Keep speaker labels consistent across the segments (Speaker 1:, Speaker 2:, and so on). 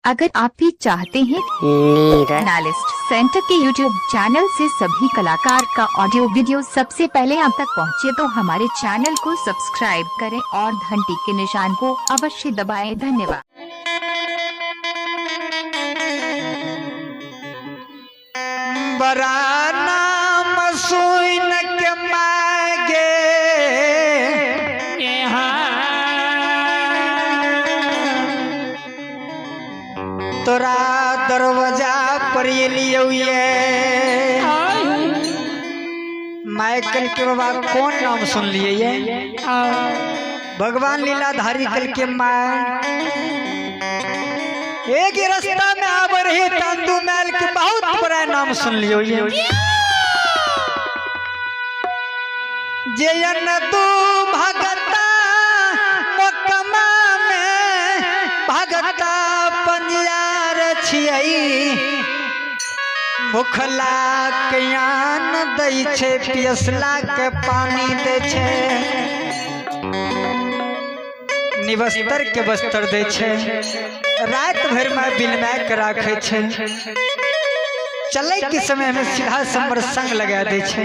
Speaker 1: अगर आप भी चाहते हैं एनालिस्ट सेंटर के YouTube channel से सभी कलाकार का ऑडियो वीडियो सबसे पहले आप तक पहुंचे तो हमारे चैनल को सब्सक्राइब करें और घंटी के निशान को अवश्य दबाएं। धन्यवाद।
Speaker 2: बड़ा नाम सुन के मागे तोरा दरवाजा पर एलियौ ये। माइकल के बाबा कौन नाम सुन लिए ये? भगवान लीलाधारी कल के माँ एक ही रास्ता में आब रही तंदू मैल के बहुत बड़ा नाम सुन लियो ये। जयन तू भगता मोकमा में भगता पंजियार छियई, भूखला के आन दै छै, पियसला के पानी दै छै, निवस्तर के बस्तर दै छै, रात भर में बिलमा के राखे छै, चले के समय में सीधा समर संग लगा दै छै।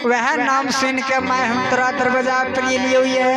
Speaker 2: वह नाम सुन के मैं हम तोरा दरवाजा पर एलियौ ये।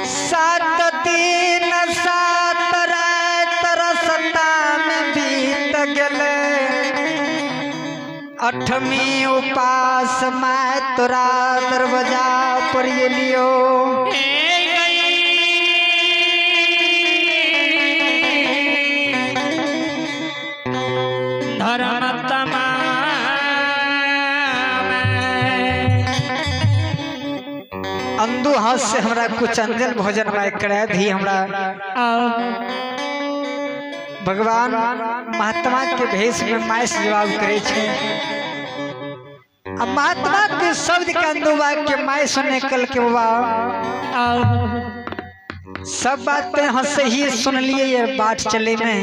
Speaker 2: 7 दिन 7 रात रस्ता में बीत गेलै, 8वीं उपास मैं तोरा दरवाजा पर एलियौ। अंदू हाथ से हमरा कुछ अंजल भोजन मैं करा दी। हमरा भगवान महात्मा के भेष में माय से जवाब करे छे। अब महात्मा के शब्द के अंदू के my सुने कल के बाबा सब बातें हंस ही सुन लिए ये बाट चले में,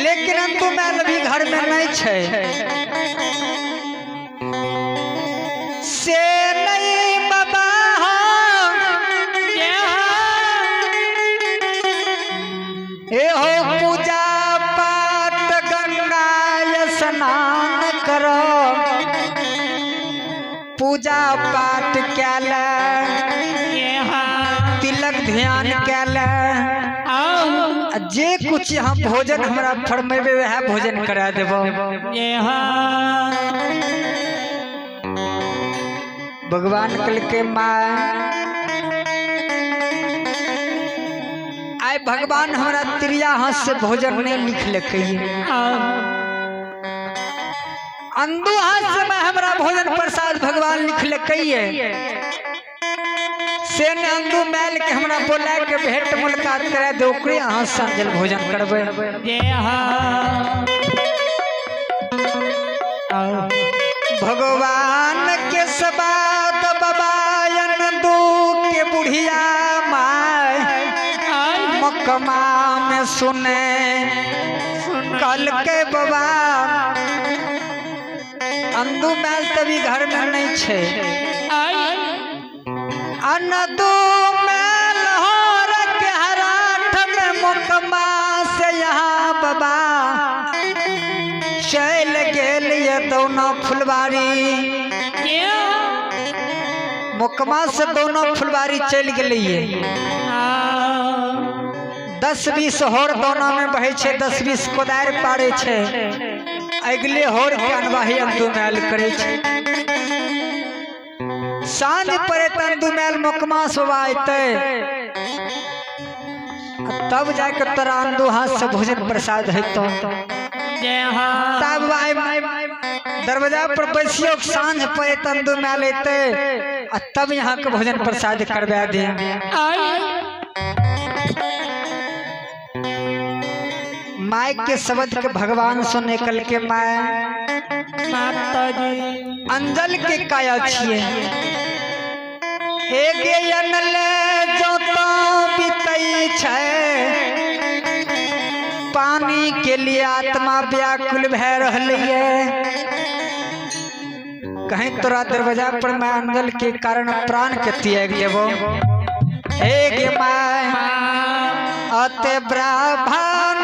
Speaker 2: लेकिन अंदू मैल अभी घर में नहीं छे। से नहीं बाबा ए हो पूजा पाठ गंगा स्नान करो, पूजा पाठ कैल, तिलक ध्यान कैल, जे कुछ यहाँ भोजन हमरा फरमेबे वह भोजन करा देबो। भगवान कल के माँ आए भगवान हमरा त्रिया हाथ से भोजन नहीं लिख लके, अंदू हाथ से मैं हमरा भोजन प्रसाद भगवान लिख लके से ने अंदू मैल के हमरा बोला के भेंट मुलाकात करा दे, ओकरे हाथ से अंजल भोजन करबे। भगवान के सबात बाबा अंदू के बुढ़िया माय मकमा में सुने कल के बाबा अंदू मैल तभी घर में नहीं छे। अंदू मैल हो के हराठ में मकमा से यहाँ बाबा चल गेल ये दोनों फुलवारी, मोकमा से दोनों फुलवारी चल गए। 10-20 होर दोनों में बहे छे, 10-20 कोदार पाड़े छे, अगले होर के अनवाही अंदू मैल करे छे। साँझ पड़े अंदू मैल मोकमा से अयते तब जाके तोरा अंदू हाथ से भोजन प्रसाद हेतौ। तब दरवाजा पर बैसियो साँझ पड़े तंदू मैल अयते तब यहाँ के भोजन प्रसाद करवा दे। My के शब्द के भगवान सुने कल के my अंजल के काया छिए एक अनले जोता बितई छै, पानी के लिए आत्मा व्याकुल भै रहल ये। कहीं तोरा दरवाजा पर मैं अंदर के कारण प्राण के त्याग देबो। हे गे my अते ब्राह्मण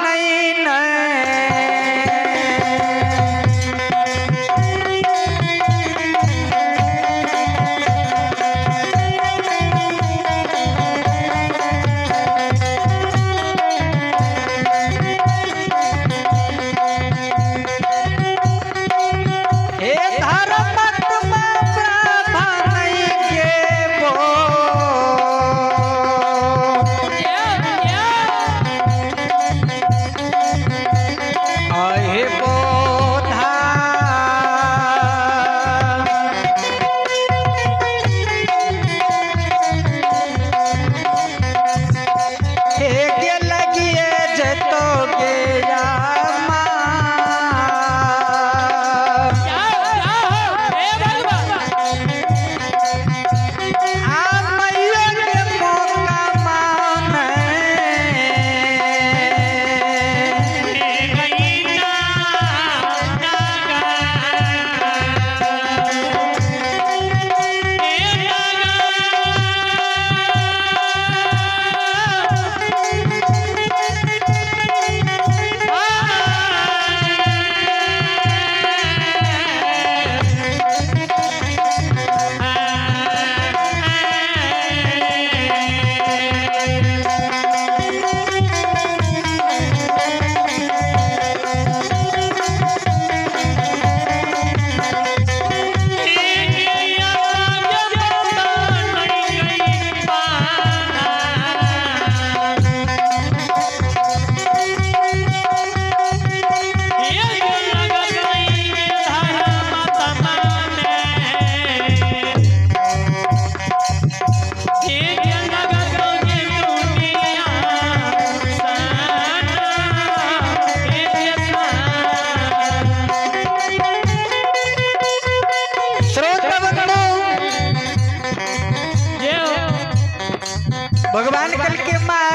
Speaker 2: भगवान कल के माँ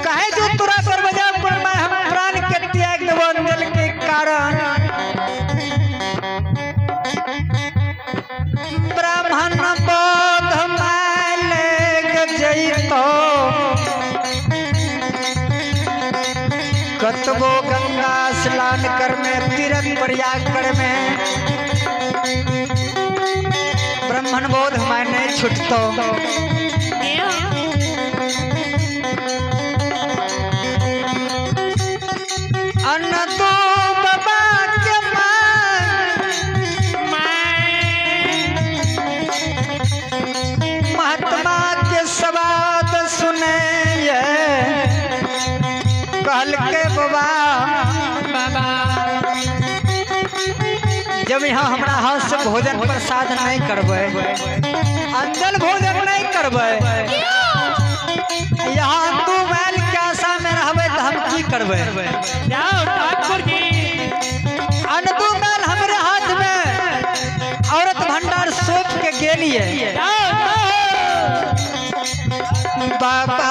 Speaker 2: कहे जो तोरा दरवाजा पर मैं हम प्राण के त्याग देबो अंजल के कारण। ब्राह्मण बोध मालेग जइतो कतबो गंगा स्नान कर में तीर्थ प्रयाग कर में ब्राह्मण बोध मैं नहीं छुटतो। अन्न तो बाबा के महात्मा के सवाद सुने कहल के बाबा जब यहाँ हमरा हाथ से भोजन प्रसाद नहीं करबै, अंजल भोजन नहीं करबै, यहाँ तू मैल के आशा में रहबै तो हम की करबै? अनदू मैल हमरे हाथ में औरत भंडार सौंप के गेलिए। बाबा